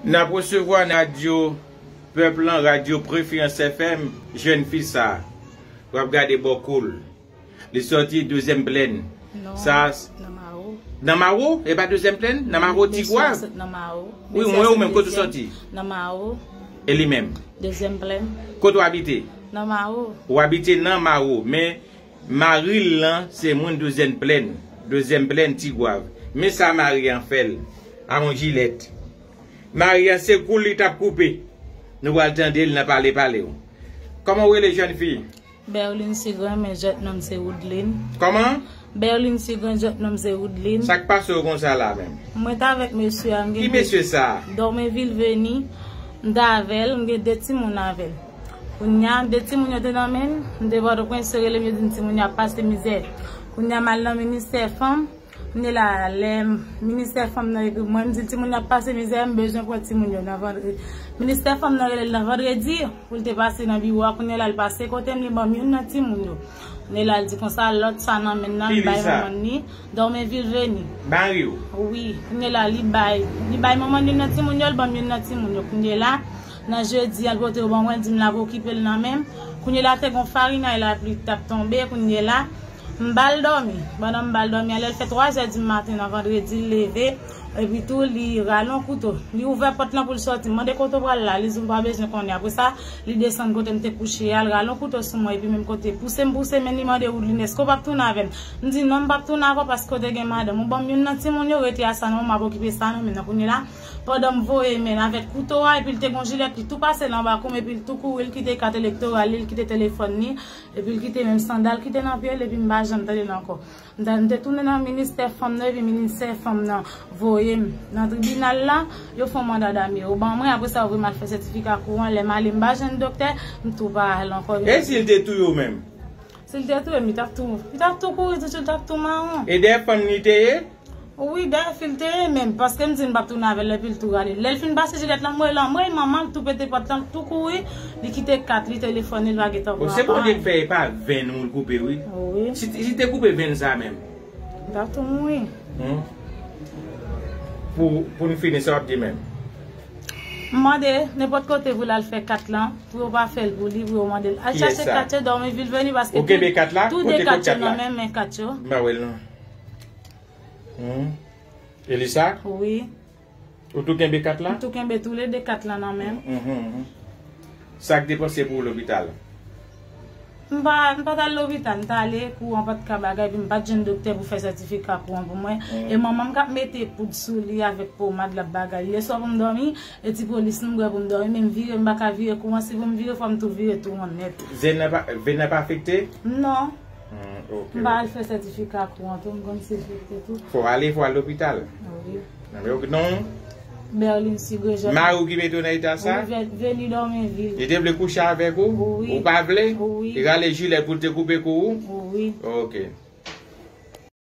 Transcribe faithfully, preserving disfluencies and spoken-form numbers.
N ap resevwa nan radyo pèp lan, radyo Preferans F M, jèn fi sa a. W ap gade bò kou l. Li sòti dezyèm plèn. Non, sa nan Mawo. Nan Mawo? E pa dezyèm plèn? Nan Mawo, Tigwav? Nan Mawo. Wi, mwen ou menm, kote w sòti? Nan Mawo. E li menm? Dezyèm plèn. Kote w abite? Nan Mawo. Ou abite nan Mawo, men mari l lan se moun dezyèm plèn. Dezyèm plèn, Tigwav. Men sa mari an fè l. A yon jilèt. Mari an se kou l li t ap koupe. Nou pral tande l nan pale pale w. Kòman w rele, jèn fi? Berline Sigren, men jèt non m se Woodline. Kòman? Berline Sigren, jèt non m se Woodline. Sa k pase w konsa la menm? Mwen t avèk mesye a, m gen... Ki mesye sa a? Dòmenvil Veni. M t avè l, m gen de timoun avè l. Kounye a, de timoun yo te nan men l, m te Pòtoprens, yo rele m, yo di m timoun yo ap pase mizè. Kounye a, m al nan ministè fanm, kounye la, lè ministè fanm nan ekri mwen, m di l timoun yo ap pase mizè, m bezwen pran timoun yo nan vandredi. Ministè fanm nan rele l nan vandredi pou l te pase nan biwo a. Kounye la, l pase kote m, li ban m youn nan timoun yo. Kounye la, l di konsa, lòt sa nan men l lan, li bay manman l li, Dòmenvil Veni. Mari w? Wi. Kounye la, li bay, li bay manman l youn nan timoun yo, l ban m youn nan timoun yo. Kounye la, nan jedi a, l pote yo ban mwen, l di m l ap okipe l nan men m. Kounye la, te gon farinay lapli t ap tonbe, kounye la, m ba l dòmi. Pandan m ba l dòmi a, lè l fè twa zè di maten nan vandredi, l leve, epi tou, li rale yon kouto. Li ouvè pòt lan pou l sòti. M mande kote w pral la, li di m pa bezwen konnen. Apre sa, li desann kote m te kouche a, l rale yon kouto sou mwen, epi menm kote pouse m pouse men li mande Woodline, èske w p ap tounen avè m? M di non, m p ap tounen avè w paske w te gen madanm. Ou ban m youn nan timoun yo, rete a sa nan men w, m ap okipe sa nan men w. Kounye la, pandan m voye men l avèk kouto a, epi l te gon jilèt, li tou pase l anba kou m, epi l tou kouri, l kite kat elektoral li, l kite telefòn li, epi l kite menm sandal ki te nan pye l, epi m pa janm tande l ankò. M ta, m te tounen nan ministè fanm nan, epi ministè fanm nan voye m nan tribinal la, yo fè yon manda dame yo ban mwen, apre sa yo voye m al fè sètifika kouran, lè m ale m pa jwenn doktè, m tou pa al ankò. E si l te touye w menm? Si l te touye m, li t ap tou, li t ap tou kouri tousuit, li t ap tou mawon. E dèyè fanm li te ye? Wi, dèyè fi l te ye menm, paske m di m p ap tounen avè l, epi l tou rale. Lè l fin pase jilèt lan, m wè l anmwey, manman l tou pete pòt lan, l tou kouri, li kite kat li, telefòn li, l pa gentan pran. Bon, se Bondye k fè, e pa venn ou l koupe, wi. Wi. Si, si te koupe venn sa menm? M t ap tou mouri. Hmm. Pou, pou n fini, sa w ap di menm? M mande nenpòt kote pou l al fè kat lan, pou yo pa fè l pou li, pou yo mande l al chache kat yo, Dòmenvil Veni, paske tou de kat yo nan men, men kat yo. M pa wè l non. Hmm. Elisa? Wi. Ou tou kenbe kat la? M tou kenbe tou le de kat lan nan men m. Mhm, mhm. Sa k depanse pou ou lopital? M pa, m pa t al lopital, m t ale, kouran pa t ka bagay, epi m pa t jwenn doktè pou fè sètifika kouran pou mwen. Mhm. E manman m k ap mete poud sou li avèk pomad l ap bagay. Lèswa pou m dòmi, e ti polis m bwè pou m dòmi, men m vire, m pa ka vire kouran, si pou m vire, fò m tou vire tou an nèt. Venn nan pa, venn nan pa afekte? Non. Hmm, ok, ok. M pa al fè sètifika kouran tou, m konn se fekte tou. Fò w ale, fò w al lopital. Wi. Nan men ok non. Berline Sigre Jòt. Mari w ki mete w nan eta sa? Wi, Ve-, Veni Dòmenvil. Li te vle kouche avèk ou? Wi. Ou pa vle? Wi. Li rale jilèt pou l te koupe kou ou? Wi. Ok.